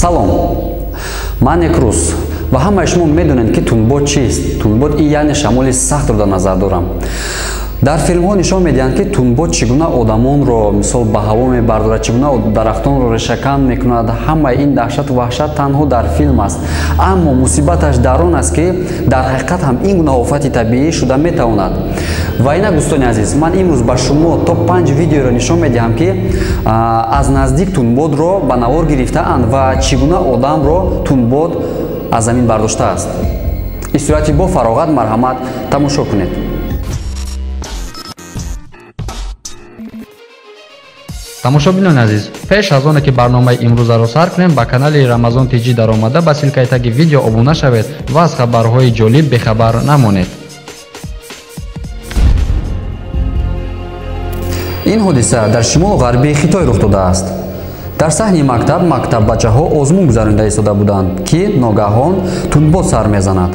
Салом, ман Некрӯз ва ҳамаи шумо медонед, ки тундбод чист. Тундбод ин яъне шамоли сахтро дар назар дорам. Дар филмҳо нишон медиҳанд, ки тундбод чӣ гуна одамонро мисол ба ҳаво мебардорад, чӣ гуна дарахтонро решакан мекунад. Ҳамаи ин даҳшату ваҳшат танҳо дар филм аст. Аммо мусибаташ дар он аст, ки дар ҳақиқат ҳам ин гуна офати табиӣ шуда метавонад. Ва инак, дӯстони азиз, ман имрӯз ба шумо то 5 видеоро нишон медиҳам, ки аз наздик тундбодро ба навор гирифтаанд ва чӣ гуна одамро тундбод аз замин бардоштааст. Истироҳати бо фароғат, марҳамат, тамошо кунед. Тамошобинони азиз, пеш аз оне ки барномаи имрӯзаро сар кунем, ба канали Рамазон ТЖ даромада ба ссилкаи таги видео обуна шавед ва аз хабарҳои ҷолиб бехабар намонед. Ин ҳодиса дар шимолу ғарбии Хитой рух додааст. Дар саҳни мактаб мактаббачаҳо озмун гузаронида истода буданд, ки ногаҳон тундбод сар мезанад.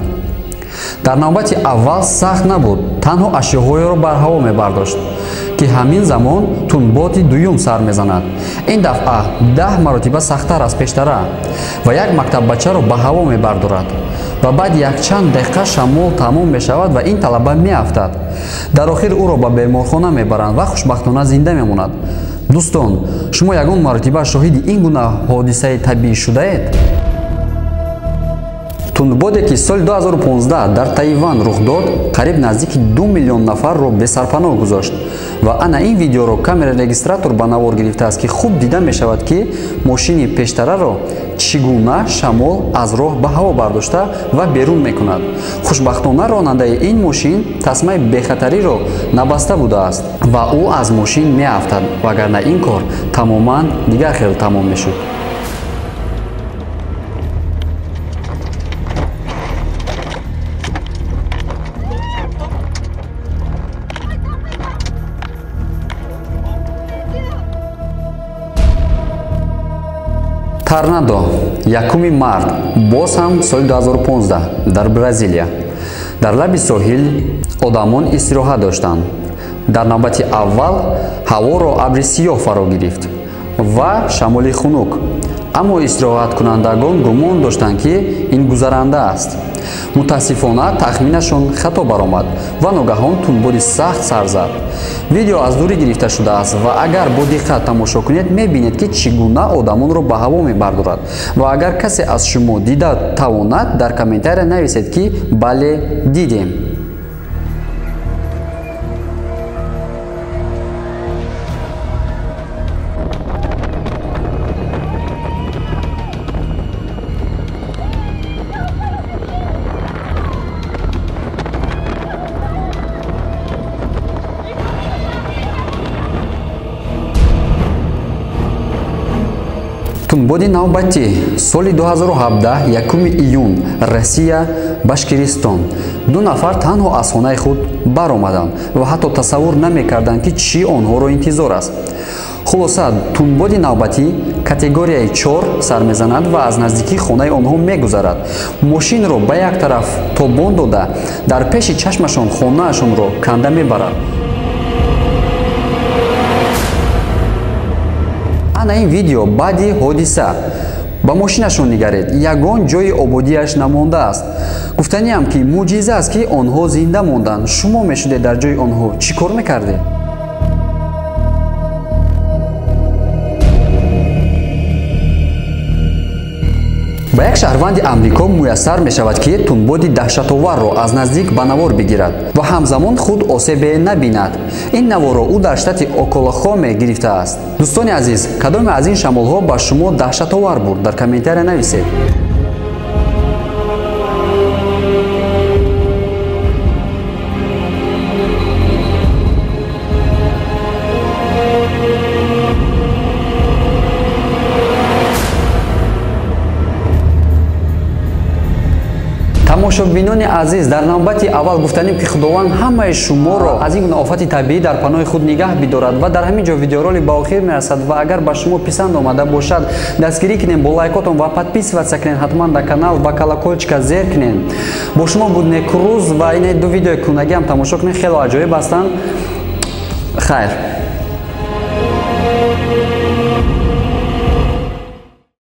Дар навбати аввал сахт набуд, танҳо ашёҳоеро бар ҳаво мебардошт, ки ҳамин замон тундбоди дуюм сар мезанад. Ин дафъа 10 маротиба сахттар аз пештара ва як мактаббачаро ба ҳаво мебардорад ва баъд якчанд дақиқа шамол тамом мешавад ва ин талаба меафтад. Дар охир ӯро ба беморхона мебаранд ва хушбахтона зинда мемонад. Дӯстон, шумо ягон маротиба шоҳиди ин гуна ҳодисаи табиӣ шудаед? Тундбоде, ки соли 2015 дар Тайван рух дод, қариб наздики 2 миллион нафарро бесарпаноҳ гузошт. Ва ана ин видеоро камера регистратор ба навор гирифтааст, ки хуб дида мешавад, ки мошини пештараро чӣ гуна шамол аз роҳ ба ҳаво бардошта ва берун мекунад. Хушбахтона ронандаи ин мошин тасмаи бехатариро набаста будааст ва ӯ аз мошин меафтад, вагарна ин кор тамоман дигар хел тамом мешуд. Торнадо 1 март, боз ҳам соли 2015 дар Бразилия. Дар лаби соҳил одамон истироҳат доштанд. Дар навбати аввал ҳаворо абри сиёҳ фаро гирифт ва шамоли хунук. Аммо истироҳаткунандагон гумон доштанд, ки ин гузаранда аст. Мутаассифона тахминашон хато баромад ва ногаҳон тундбоди сахт сар зад. Видео аз дурӣ гирифта шудааст ва агар бо диққат тамошо кунед, мебинед, ки чӣ гуна одамонро ба ҳаво мебардорад. Ва агар касе аз шумо дида тавонад, дар комментария нависед, ки бале, дидем. Тундбоди навбатӣ соли 2017 1 июн, Россия, Башкиристон. 2 нафар танҳо аз хонаи худ баромаданд ва ҳатто тасаввур намекарданд, ки чӣ онҳоро интизор аст. Хулоса, тундбоди навбатӣ категорияи 4 сар мезанад ва аз наздикии хонаи онҳо мегузарад. Мошинро ба як тараф тобон дода, дар пеши чашмашон хонаашонро канда мебарад. Ана ин видео баъди ҳодиса. Ба мошинашон нигаред, ягон ҷои ободиаш намондааст. Гуфтаниам, ки мӯъҷиза аст, ки онҳо зинда монданд. Шумо мешудед дар ҷои онҳо чӣ кор мекардед? Ба як шаҳрванди Амрико муяссар мешавад, ки тундбоди даҳшатоварро аз наздик ба навор бигирад ва ҳамзамон худ осебе набинад. Ин наворро ӯ дар штати Оклахоме гирифтааст. Дӯстони азиз, кадоме аз ин шамолҳо ба шумо даҳшатовар буд? Дар комментария нависед. Тамошобинони азиз, дар навбати аввал гуфтанем, ки Худованд ҳамаи шуморо аз ин гуна офати табиӣ дар паноҳи худ нигаҳ бидорад. Ва дар ҳамин ҷо видеоролик ба охир мерасад ва агар ба шумо писанд омада бошад, дастгирӣ кунем бо лайкотон ва подписываться кунед ҳатман дар канал ва колокольчика зер кунед. Бо шумо буд Некрӯз ва ин ду видеои кунагиам тамошо кунед, хело аҷоиб ҳастанд. Хайр.